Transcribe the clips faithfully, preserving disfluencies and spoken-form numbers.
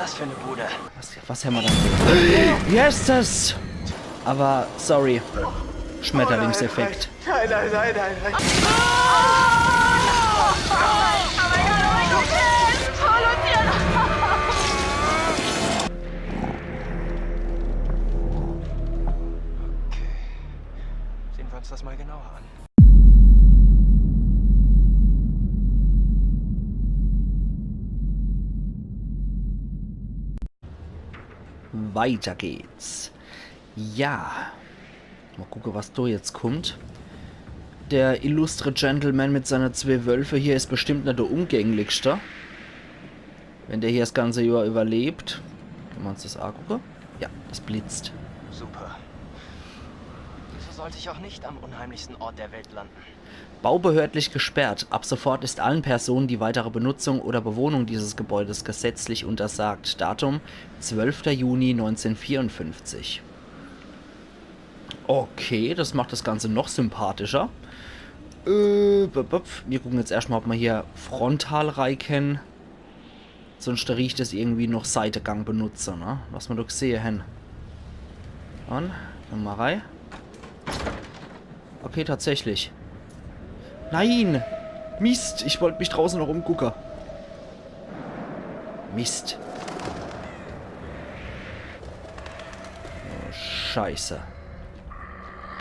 Was für eine Bude? Was, was hämmer dann? Yes, das! Aber, sorry. Schmetterlingseffekt. Nein, nein, nein, nein, nein. Okay. Sehen wir uns das mal genauer an. Weiter geht's. Ja. Mal gucke, was do jetzt kummt. Der illustre Gentleman mit seine zwee Wölfe hier is bestimmt net der umgänglichste. Wenn der hier das ganze Johr überlebt. Kenne mer uns das angucke? Ja, es blitzt. Super. Wieso sollte ich auch nicht am unheimlichsten Ort der Welt landen? Baubehördlich gesperrt. Ab sofort ist allen Personen die weitere Benutzung oder Bewohnung dieses Gebäudes gesetzlich untersagt. Datum: zwölfter Juni neunzehnhundertvierundfünfzig. Okay, das macht das Ganze noch sympathischer. Äh, bup, bup. Mir gucken jetzt erschmal, ob mer hier frontal rei kennen. Sonst riecht es irgendwie noch Seitegang benutze, ne? Was mer doch sehe hen. Und, gehn mer mal rei. Okay, tatsächlich. Nein! Mist, ich wollt mich drauße noch umgucke. Mist. Oh, Scheiße.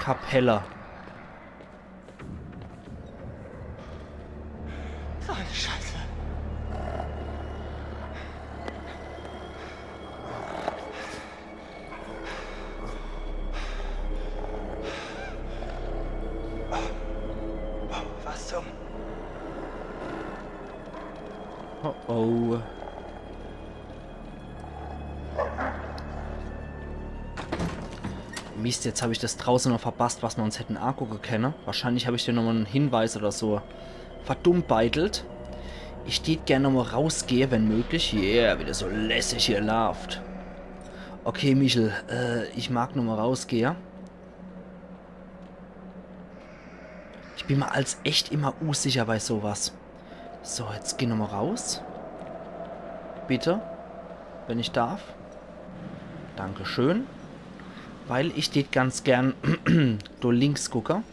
Kapelle. So eine Scheiße. Was zum? Oh oh. Mist, jetzt hab ich das drauße noch verpasst, was mer uns hätten angucke kenne. Wahrscheinlich hab ich do nochmal en Hinweis oder so verdummbeitelt. Ich tät gern nochmal rausgehe, wenn möglich. Yeah, wie der so lässig hier laaft. Okay, Michel, äh, ich mag nochmal rausgehe. Ich bin mer als echt immer unsicher bei sowas. So, jetzt geh nochmal raus. Bitte. Wenn ich darf. Dankeschön. Weil ich tät ganz gern do links gucke,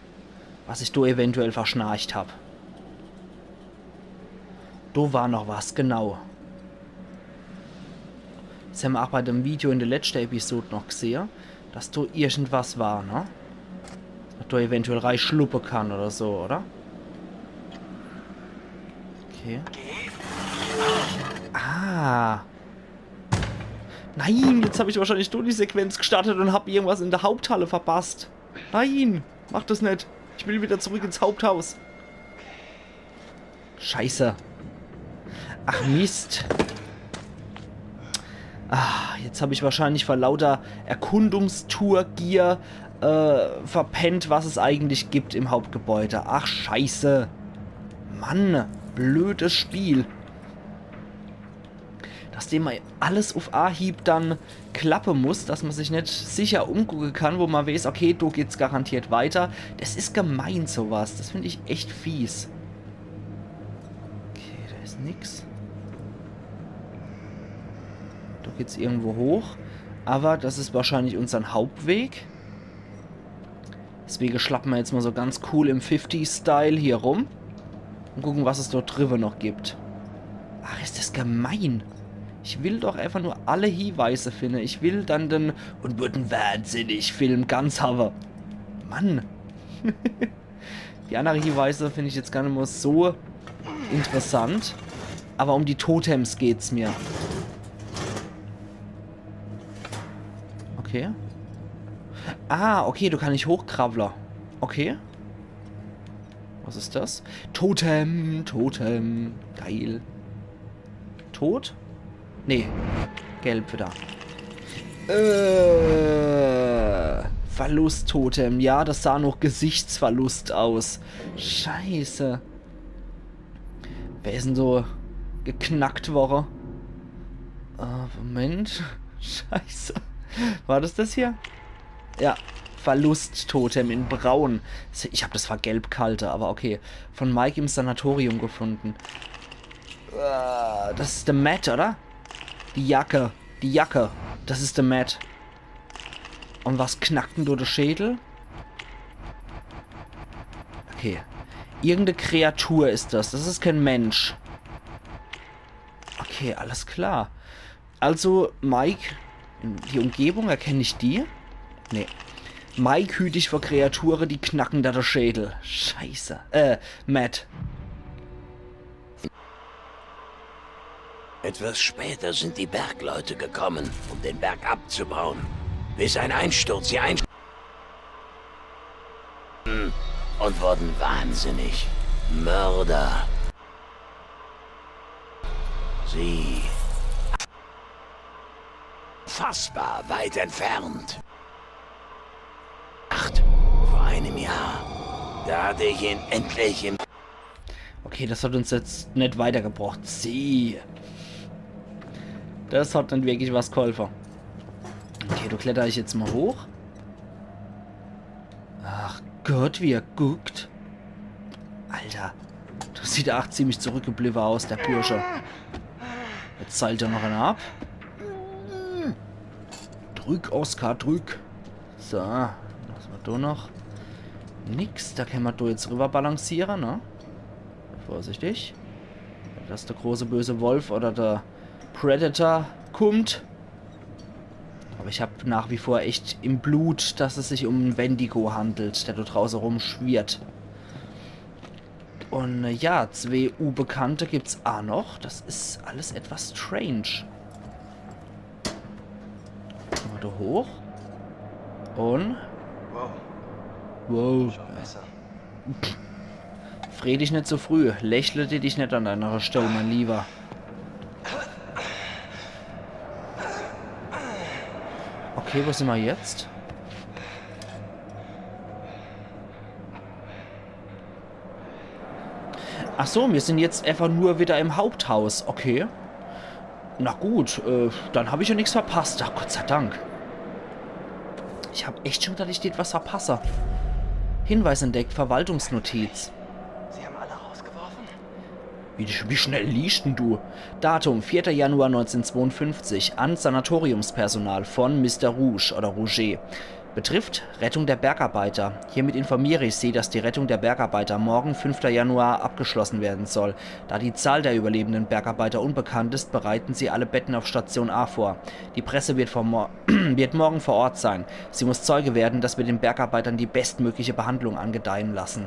was ich do eventuell verschnarcht hab. Do war noch was, genau. Das hämmer auch bei dem Video in der letzten Episode noch gesehe, dass do irgendwas war, ne? Dass mer do eventuell reischluppe kann oder so, oder? Okay. Ah. Nein, jetzt hab ich wahrscheinlich do die Sequenz gestartet und hab irgendwas in der Haupthalle verpasst. Nein, mach das net. Ich will wieder zurück ins Haupthaus. Scheiße. Ach Mist. Ah, jetzt hab ich wahrscheinlich vor lauter Erkundungstour-Gier äh, verpennt, was es eigentlich gibt im Hauptgebäude. Ach Scheiße. Mann, blödes Spiel. Dass dem mal alles uf Ahieb dann klappe muss, dass mer sich net sicher umgucke kann, wo mer weeß, okay, do geht's garantiert weiter. Das is gemein, sowas. Das find ich echt fies. Okay, do is nix. Do geht's irgendwo hoch. Aber das is wahrscheinlich unsern Hauptweg. Deswege schlappe mer jetzt mal so ganz cool im Fifties-Style hier rum und gucken, was es dort driwwe noch gibt. Ach, is das gemein. Ich will doch einfach nur alle Hinweise finde. Ich will dann den und würden wahnsinnig Film ganz hawwe. Mann. Die andere Hinweise find ich jetzt gar net mal so interessant. Aber um die Totems geht's mir. Okay. Ah, okay, do kann ich hochkrawwle. Okay. Was is das? Totem, Totem. Geil. Tot? Nee. Gelb wieder. Äh, Verlusttotem. Ja, das sah noch Gesichtsverlust aus. Scheiße. Wer is denn so geknackt worre? Äh, Moment. Scheiße. War das das hier? Ja. Verlusttotem in Braun. Ich hab das vergelb gehalte, aber okay. Von Mike im Sanatorium gefunden. Äh, das is der Matt, oder? Die Jacke. Die Jacke. Das is de Matt. Un was knackt denn do de Schädel? Okay. Irgend e Kreatur is das. Das is kein Mensch. Okay, alles klar. Also, Mike, die Umgebung, erkenn ich die? Nee. Mike, hüt dich vor Kreature, die knacken da de Schädel. Scheiße. Äh, Matt. Etwas später sind die Bergleute gekommen, um den Berg abzubauen. Bis ein Einsturz sie ein und wurden wahnsinnig. Mörder. Sie. Fassbar weit entfernt. Acht. Vor einem Jahr. Da hatte ich ihn endlich im Okay, das hat uns jetzt net weitergebracht. Sie. Das hat net wirklich was geholfe. Okay, do kletter ich jetzt mal hoch. Ach Gott, wie er guckt. Alter, das sieht ach ziemlich zurückgebliwwe aus, der Bursche. Jetzt seilt er noch einer ab. Drück, Oskar, drück. So, was ma do noch? Nix, da kann ma do jetzt riwwer balanciere, ne? Vorsichtig. Net, dass der große böse Wolf oder der Predator kummt. Aber ich hab nach wie vor echt im Blut, dass es sich um en Wendigo handelt, der do drauße rumschwirrt. Un äh, ja, zwee Unbekannte gibt's a noch. Das is alles etwas strange. Gehn ma do hoch. Un. Wow, Wow. schon besser. Freh dich net so früh. Lächle dich net an deiner Stelle, mein Lieber. Okay, wo sin ma jetzt? Ach so, mir sin jetzt einfach nur wieder im Haupthaus. Okay. Na gut, äh, dann hab ich ja nix verpasst. Ach, Gott sei Dank. Ich hab echt schon gedacht, ich tät was verpasse. Hinweis entdeckt, Verwaltungsnotiz. Sie haben alle rausgeworfen? Wie, wie schnell liest denn du? Datum, vierter Januar neunzehnhundertzweiundfünfzig, an Sanatoriumspersonal von Mister Rouge oder Rouget. Betrifft Rettung der Bergarbeiter. Hiermit informiere ich Sie, dass die Rettung der Bergarbeiter morgen, fünfter Januar, abgeschlossen werden soll. Da die Zahl der überlebenden Bergarbeiter unbekannt ist, bereiten Sie alle Betten auf Station A vor. Die Presse wird, vor mor wird morgen vor Ort sein. Sie muss Zeuge werden, dass wir den Bergarbeitern die bestmögliche Behandlung angedeihen lassen.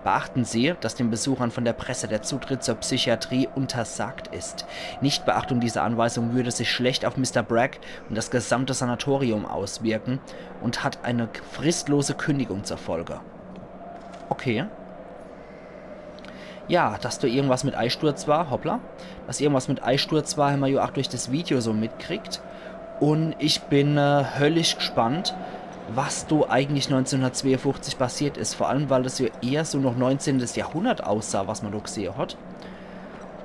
Beachten Sie, dass den Besuchern von der Presse der Zutritt zur Psychiatrie untersagt ist. Nichtbeachtung dieser Anweisung würde sich schlecht auf Mister Bragg und das gesamte Sanatorium auswirken und hat eine fristlose Kündigung zur Folge. Okay. Ja, dass do irgendwas mit Eisturz war, hoppla. Dass irgendwas mit Eisturz war, hämmer jo ach durch das Video so mitkriegt. Un ich bin äh, höllisch gespannt, was do eigentlich neunzehnhundertzweiundfünfzig passiert is. Vor allem, weil das jo eher so noch neunzehntes Jahrhundert aussah, was ma do gesehe hat.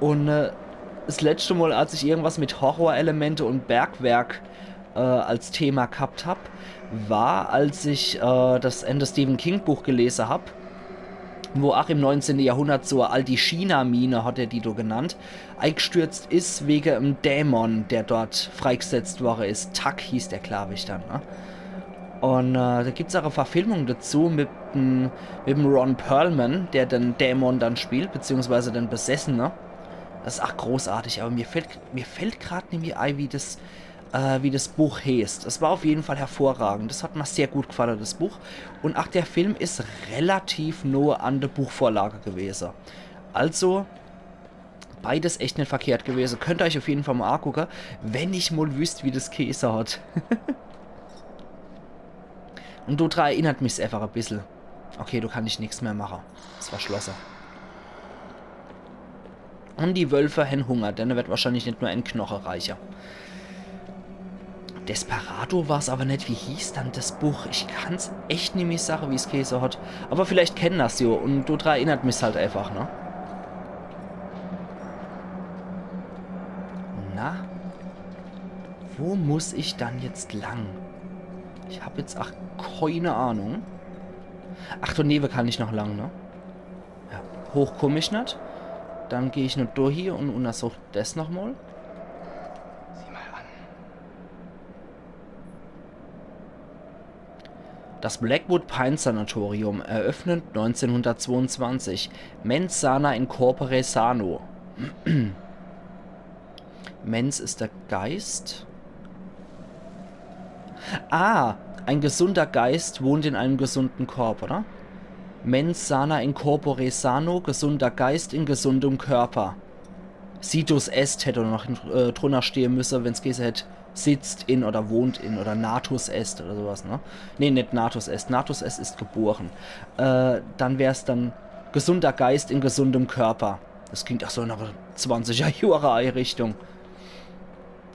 Un äh, das letzte Mal, als ich irgendwas mit Horrorelemente un Bergwerk äh, als Thema gehabt hab, war, als ich äh, das Ende Stephen King Buch gelese hab, wo ach im neunzehnten Jahrhundert so e alti China-Mine, hat er die do genannt, eigestürzt is wege em Dämon, der dort freigesetzt worre is. Tuck hieß der, glaub ich, dann. Ne? Un äh, da gibt's ach e Verfilmung dazu mit em, mit em Ron Perlman, der den Dämon dann spielt, beziehungsweise den Besessene. Das is ach großartig, aber mir fällt, mir fällt grad nimmi ei, wie das, äh, wie das Buch heeßt. Es war auf jeden Fall hervorragend. Das hat mir sehr gut gefalle, das Buch. Un ach der Film is relativ noh an der Buchvorlage gewese. Also, beides echt net verkehrt gewese. Könnt ihr euch auf jeden Fall mal angucke, wenn ich mal wüsst, wie das geheeße hat. Un do dra erinnert mich's einfach e bissel. Okay, do kann ich nix mehr mache. Is verschlosse. Un die Wölfe hän Hunger, denn er wird wahrscheinlich net nur en Knoche reiche. Desperado war's aber net. Wie hieß dann das Buch? Ich kann's echt nimmi sage, wie's geheeße hat. Aber vielleicht kennen das jo un do dra erinnert mich's halt einfach, ne? Na? Wo muss ich dann jetzt lang? Ich hab jetzt ach keine Ahnung. Ach, do newe kann ich noch lang, ne? Ja, hoch komm ich net. Dann geh ich nur durch hier un untersuch das nochmal. Sieh mal Das Blackwood Pines Sanatorium, eröffnet neunzehnhundertzweiundzwanzig. Mens sana in corpore sano. Mens ist der Geist. Ah, ein gesunder Geist wohnt in einem gesunden Korb, oder? Mens sana in corpore sano, gesunder Geist in gesundem Körper. Situs est hätt noch, äh, drunner stehe müsse, wenn's geheiße hätt, sitzt in oder wohnt in oder natus est oder sowas, ne? Nee, net natus est. Natus est ist geboren. Äh, dann wär's dann gesunder Geist in gesundem Körper. Das klingt ach so nach zwanziger Jahre Einrichtung.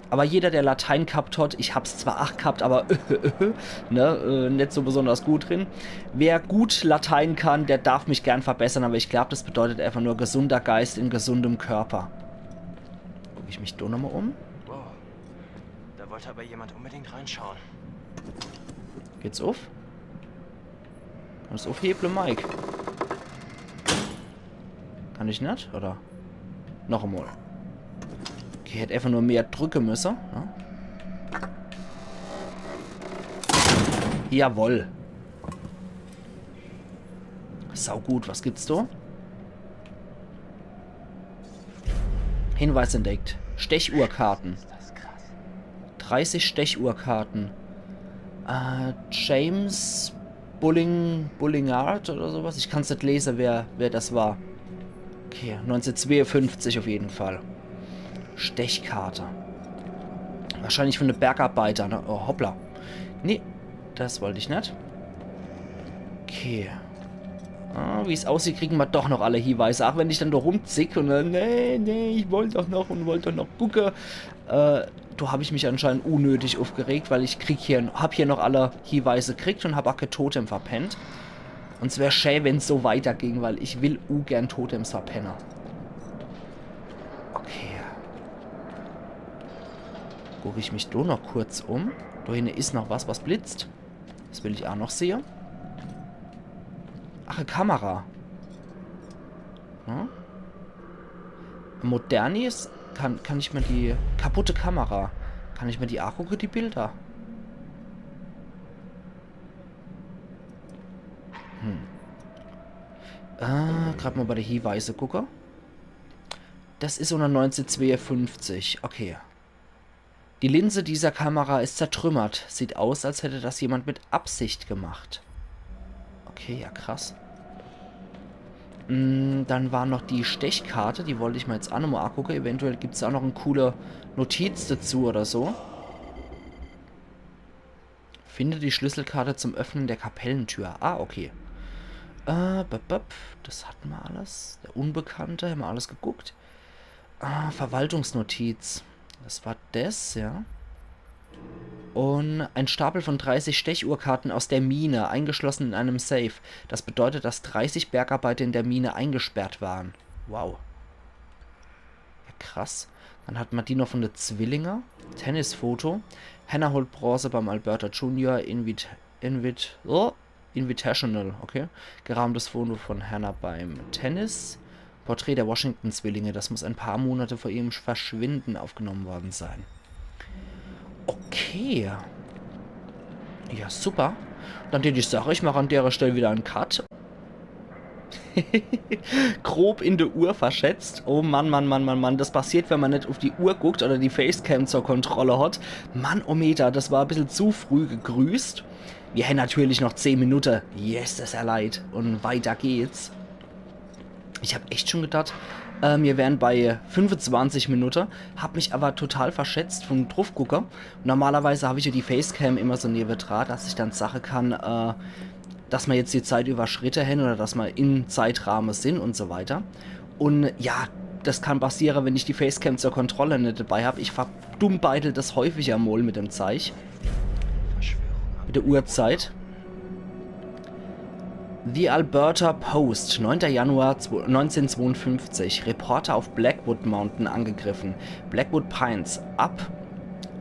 Aber jeder, der Latein gehabt hat, ich hab's zwar ach gehabt, aber ne, äh, net so besonders gut drin. Wer gut Latein kann, der darf mich gern verbessern, aber ich glaub, das bedeutet einfach nur gesunder Geist in gesundem Körper. Guck ich mich do nochmal um. Wow. Da wollte aber jemand unbedingt reinschauen. Geht's uff? Kann's uffheble, Mike? Kann ich net, oder? Noch emol. Okay, hätt einfach nur mehr drücke müsse. Ja? Jawoll. Sau gut, was gibt's do? Hinweis entdeckt. Stechuhrkarten. Dreißig Stechuhrkarten. Äh, James Bulling, Bullingard oder sowas. Ich kann's net lese, wer, wer das war. Okay, neunzehnhundertzweiundfünfzig auf jeden Fall. Stechkarte. Wahrscheinlich von de Bergarbeiter, ne? Oh, hoppla. Nee, das wollt ich net. Okay. Ah, wie's aussieht, kriegen mer doch noch alle Hinweise. Ach, wenn ich dann do rumzick und dann, nee, nee, ich wollt doch noch und wollt doch noch gucke. Äh, do hab ich mich anscheinend unnötig uffgeregt, weil ich krieg hier, hab hier noch alle Hinweise kriegt und hab ach kä Totem verpennt. Und 's wär schä, wenn's so weiterging, weil ich will ugern Totems verpenne. Okay. Guck ich mich do noch kurz um. Do hinne is noch was, was blitzt. Das will ich ach noch sehe. Ach, e Kamera. Hm? Modernis? Kann, kann ich mir die kaputte Kamera, kann ich mir die agucke, die Bilder? Hm. Äh, grad mal bei de Hinweise gucke. Das is unter neunzehnhundertzweiundfünfzig. Okay. Die Linse dieser Kamera ist zertrümmert. Sieht aus, als hätte das jemand mit Absicht gemacht. Okay, ja krass. Mm, dann war noch die Stechkarte, die wollt ich mir jetzt ach nochmal agucke. Eventuell gibt's ach noch e coole Notiz dazu oder so. Finde die Schlüsselkarte zum Öffnen der Kapellentür. Ah, okay. Äh, bap, bap, das hat mer alles. Der Unbekannte, hämmer alles geguckt. Ah, Verwaltungsnotiz. Das war das, ja. Und ein Stapel von dreißig Stechuhrkarten aus der Mine, eingeschlossen in einem Safe. Das bedeutet, dass dreißig Bergarbeiter in der Mine eingesperrt waren. Wow. Ja, krass. Dann hat mer die noch von de Zwillinge. Tennisfoto. Hannah holt Bronze beim Alberta Junior Invit... Invit... Oh, Invitational, okay. Gerahmtes Foto von Hannah beim Tennis. Porträt der Washington-Zwillinge. Das muss ein paar Monate vor ihrem Verschwinden aufgenommen worden sein. Okay. Ja, super. Dann tät ich sage, ich mach an dere Stell wieder en Cut. Grob in de Uhr verschätzt. Oh Mann, Mann, Mann, Mann, Mann. Das passiert, wenn mer net uff die Uhr guckt oder die Facecam zur Kontrolle hat. Mann, oh Meter, das war e bissel zu früh gegrüßt. Mir hänn natürlich noch zehn Minutte. Yes, das is ja leid. Und weiter geht's. Ich hab echt schon gedacht, äh, mir wären bei fünfundzwanzig Minutte. Hab mich aber total verschätzt von druffgucke. Normalerweise hab ich ja die Facecam immer so newedra, dass ich dann sage kann, äh, dass mer jetzt die Zeit überschritte hänn oder dass mer im Zeitrahme sin und so weiter. Und ja, das kann passiere, wenn ich die Facecam zur Kontrolle net dabei hab. Ich verdummbeitel das häufiger mol mit dem Zeich. Mit der Uhrzeit. The Alberta Post, neunter Januar zwo-, neunzehnhundertzweiundfünfzig. Reporter auf Blackwood Mountain angegriffen. Blackwood Pines ab.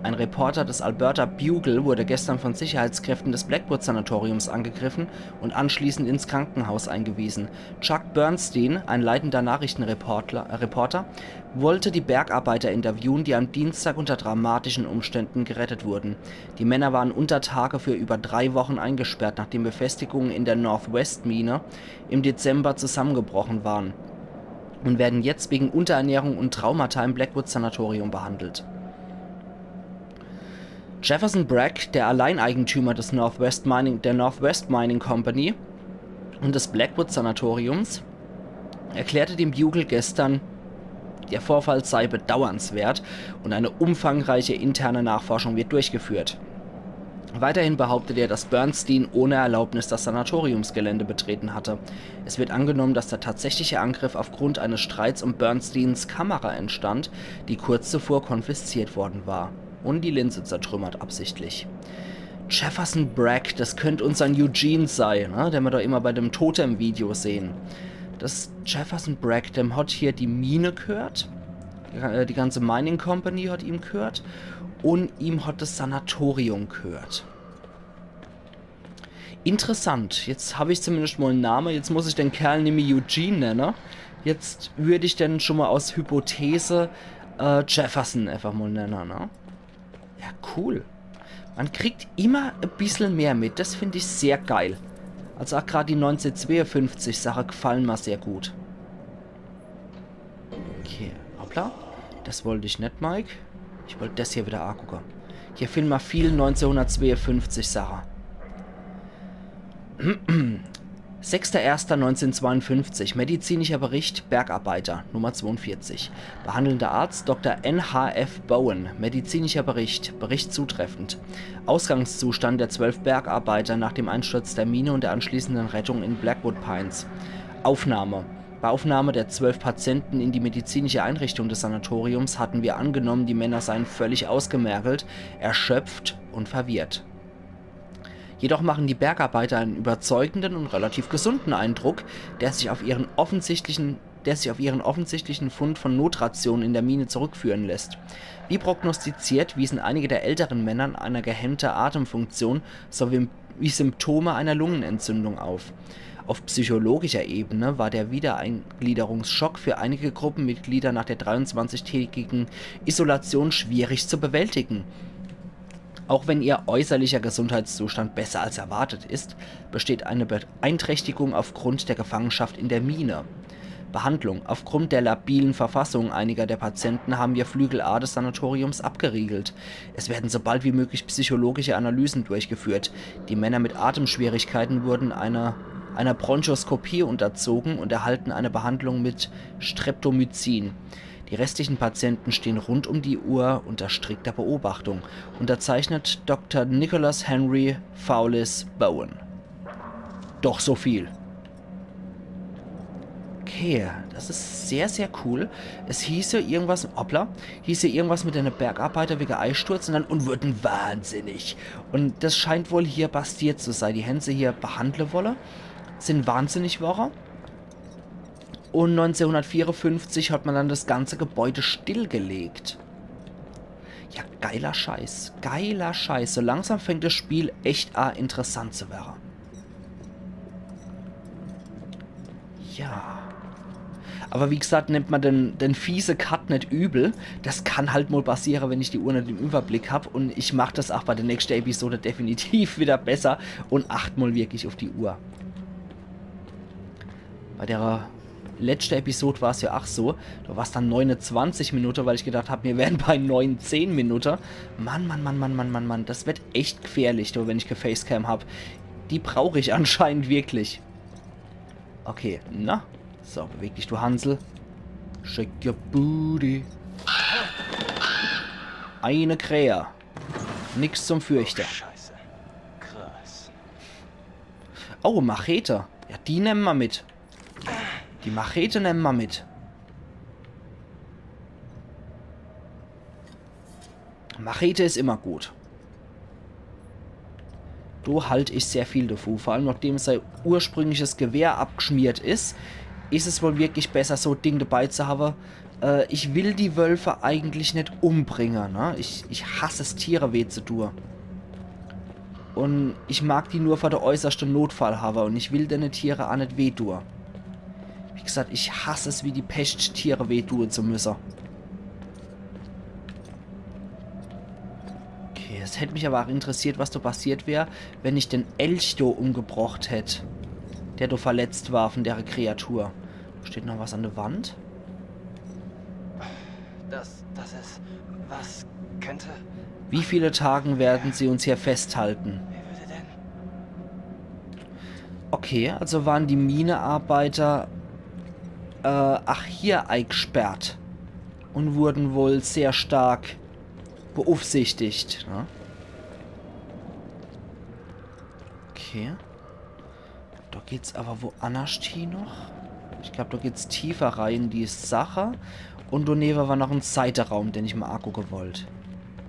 Ein Reporter des Alberta Bugle wurde gestern von Sicherheitskräften des Blackwood-Sanatoriums angegriffen und anschließend ins Krankenhaus eingewiesen. Chuck Bernstein, ein leitender Nachrichtenreporter, Reporter, wollte die Bergarbeiter interviewen, die am Dienstag unter dramatischen Umständen gerettet wurden. Die Männer waren unter Tage für über drei Wochen eingesperrt, nachdem Befestigungen in der Northwest-Mine im Dezember zusammengebrochen waren, und werden jetzt wegen Unterernährung und Traumata im Blackwood-Sanatorium behandelt. Jefferson Bragg, der Alleineigentümer des Northwest Mining, der Northwest Mining Company und des Blackwood-Sanatoriums, erklärte dem Bugle gestern, der Vorfall sei bedauernswert und eine umfangreiche interne Nachforschung wird durchgeführt. Weiterhin behauptet er, dass Bernstein ohne Erlaubnis das Sanatoriumsgelände betreten hatte. Es wird angenommen, dass der tatsächliche Angriff aufgrund eines Streits um Bernsteins Kamera entstand, die kurz zuvor konfisziert worden war. Und die Linse zertrümmert absichtlich. Jefferson Bragg, das könnt unsern Eugene sei, ne? Den mer doch immer bei dem Totem-Video sehen. Das Jefferson Bragg, dem hat hier die Mine gehört. Die, äh, die ganze Mining Company hat ihm gehört. Und ihm hat das Sanatorium gehört. Interessant. Jetzt hab ich zumindest mal einen Namen. Jetzt muss ich den Kerl nimmi Eugene nennen. Jetzt würd ich den schon mal aus Hypothese, äh, Jefferson einfach mal nennen, ne? Ja, cool. Man kriegt immer e bissel mehr mit. Das find ich sehr geil. Also auch grad die neunzehnhundertzweiundfünfzig Sache gefallen mir sehr gut. Okay, hoppla. Das wollt ich net, Mike. Ich wollt das hier wieder angucken. Hier finden wir viel neunzehnhundertzweiundfünfzig Sache. Sechster erster neunzehnhundertzweiundfünfzig, medizinischer Bericht, Bergarbeiter, Nummer zweiundvierzig. Behandelnder Arzt Doktor N H F Bowen, medizinischer Bericht, Bericht zutreffend. Ausgangszustand der zwölf Bergarbeiter nach dem Einsturz der Mine und der anschließenden Rettung in Blackwood Pines. Aufnahme. Bei Aufnahme der zwölf Patienten in die medizinische Einrichtung des Sanatoriums hatten wir angenommen, die Männer seien völlig ausgemergelt, erschöpft und verwirrt. Jedoch machen die Bergarbeiter einen überzeugenden und relativ gesunden Eindruck, der sich auf ihren offensichtlichen, der sich auf ihren offensichtlichen Fund von Notrationen in der Mine zurückführen lässt. Wie prognostiziert, wiesen einige der älteren Männer eine gehemmte Atemfunktion sowie wie Symptome einer Lungenentzündung auf. Auf psychologischer Ebene war der Wiedereingliederungsschock für einige Gruppenmitglieder nach der dreiundzwanzigtägigen Isolation schwierig zu bewältigen. Auch wenn ihr äußerlicher Gesundheitszustand besser als erwartet ist, besteht eine Beeinträchtigung aufgrund der Gefangenschaft in der Mine. Behandlung. Aufgrund der labilen Verfassung einiger der Patienten haben wir Flügel A des Sanatoriums abgeriegelt. Es werden so bald wie möglich psychologische Analysen durchgeführt. Die Männer mit Atemschwierigkeiten wurden einer, einer Bronchoskopie unterzogen und erhalten eine Behandlung mit Streptomycin. Die restlichen Patienten stehen rund um die Uhr unter strikter Beobachtung. Unterzeichnet Doktor Nicholas Henry Fowlis Bowen. Doch so viel. Okay, das is sehr, sehr cool. Es hieß ja irgendwas, hoppla, hieß ja irgendwas mit einer Bergarbeiter wegen Einsturz und dann und wurden wahnsinnig. Und das scheint wohl hier passiert zu sein. Die hän se hier behandle wolle, sind wahnsinnig worre. Und neunzehnhundertvierundfünfzig hat man dann das ganze Gebäude stillgelegt. Ja, geiler Scheiß. Geiler Scheiß. So langsam fängt das Spiel echt an, interessant zu werden. Ja. Aber wie gesagt, nimmt man den, den fiese Cut net übel. Das kann halt mal passieren, wenn ich die Uhr net im Überblick hab. Und ich mach das auch bei der nächsten Episode definitiv wieder besser und acht mal wirklich auf die Uhr. Bei der letzten Episode war's ja auch so. Da war's dann neunundzwanzig Minuten, weil ich gedacht hab, wir wären bei neun, zehn Minuten. Mann, Mann, Mann, Mann, Mann, Mann, Mann. Das wird echt gefährlich, du, wenn ich kä Facecam hab. Die brauch ich anscheinend wirklich. Okay, na? So, beweg dich, du Hansel. Shake your booty. Eine Krähe. Nix zum Fürchte. Scheiße. Krass. Oh, Machete. Ja, die nemme ma mit. Die Machete nemme ma mit. Machete is immer gut. Do halt ich sehr viel davon. Vor allem, nachdem sein ursprüngliches Gewehr abgeschmiert is, is es wohl wirklich besser, so e Ding dabei zu haben, Äh, ich will die Wölfe eigentlich net umbringe, ne? Ich, ich hass es, Tiere weh zu tue. Un ich mag die nur für de äußerste Notfall hawe un ich will dene Tiere aa net weh tue. Wie gesagt, ich hass es wie die Pescht, Tiere weh tue zu müsse. Okay, es hätt mich aber auch interessiert, was do passiert wär, wenn ich den Elch do umgebrocht hätt, der do verletzt war von der Kreatur. Do steht noch was an der Wand. Das, das ist. Was könnte. Wie viele Tage werden sie uns hier festhalten? Wer würde denn? Okay, also waren die Minearbeiter, äh, ach, hier eigsperrt und wurden wohl sehr stark beaufsichtigt, ne? Okay. Do geht's aber woannerscht hie noch. Ich glaub, do geht's tiefer rein in die Sache. Und do newe war noch en Seiteraum, den ich mal angucke wollt.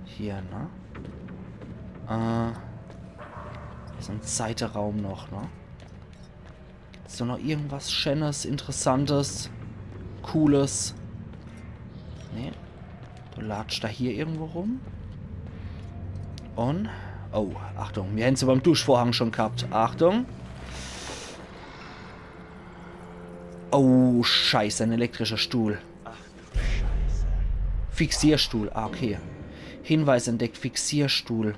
Hier, ne? Äh, is en Seiteraum noch, ne? Gibt's do noch irgendwas Schönes, Interessantes, Cooles? Nee. Du latscht da hier irgendwo rum. Und. Oh, Achtung, mir hätten sie beim Duschvorhang schon gehabt. Achtung. Oh, scheiße, ein elektrischer Stuhl. Ach du Scheiße. Fixierstuhl, ah, okay. Hinweis entdeckt, Fixierstuhl.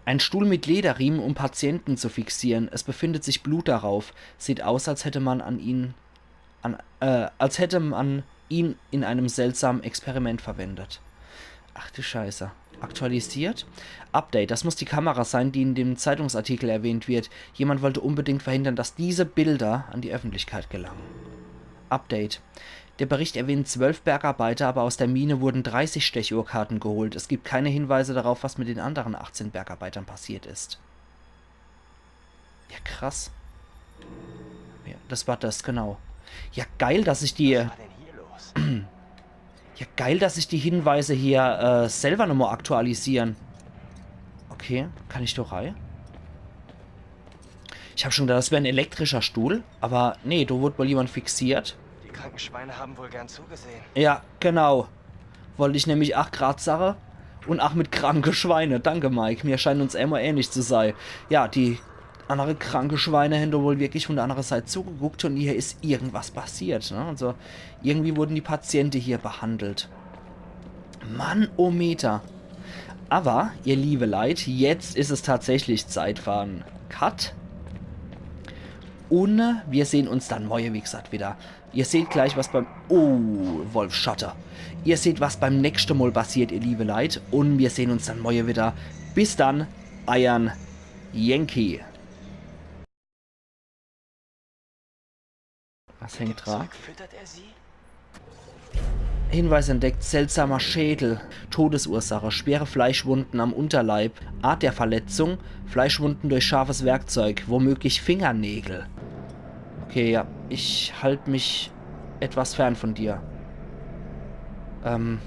Ein Stuhl mit Lederriemen, um Patienten zu fixieren. Es befindet sich Blut darauf. Sieht aus, als hätte man an ihn, an, äh, als hätte man ihn in einem seltsamen Experiment verwendet. Ach du Scheiße. Aktualisiert. Update. Das muss die Kamera sein, die in dem Zeitungsartikel erwähnt wird. Jemand wollte unbedingt verhindern, dass diese Bilder an die Öffentlichkeit gelangen. Update. Der Bericht erwähnt zwölf Bergarbeiter, aber aus der Mine wurden dreißig Stechuhrkarten geholt. Es gibt keine Hinweise darauf, was mit den anderen achtzehn Bergarbeitern passiert ist. Ja, krass. Ja, das war das, genau. Ja, geil, dass ich die. Was war denn hier los? Ja, geil, dass sich die Hinweise hier, äh, selber nochmal aktualisieren. Okay, kann ich do rei? Ich hab schon gedacht, das wär en elektrischer Stuhl, aber nee, do wurde wohl jemand fixiert. Die kranken Schweine haben wohl gern zugesehen. Ja, genau. Wollt ich nämlich ach grad sage. Und ach mit kranke Schweine. Danke, Mike. Mir scheinen uns immer ähnlich zu sein. Ja, die andere kranke Schweine hän do wohl wirklich von der anderen Seite zugeguckt und hier is irgendwas passiert, ne? Also irgendwie wurden die Patienten hier behandelt. Mann, oh Meter. Aber, ihr liebe Leit, jetzt is es tatsächlich Zeit für en Cut. Und wir sehen uns dann morgen, wie gesagt, wieder. Ihr seht gleich, was beim... Oh, Wolfschatte. Ihr seht, was beim nächsten Mal passiert, ihr liebe Leit. Und wir sehen uns dann morgen wieder. Bis dann, eiern Yankee. Was hängt dra? Füttert er sie? Hinweis entdeckt, seltsamer Schädel. Todesursache, schwere Fleischwunden am Unterleib. Art der Verletzung, Fleischwunden durch scharfes Werkzeug, womöglich Fingernägel. Okay, ja, ich halt mich etwas fern von dir. Ähm.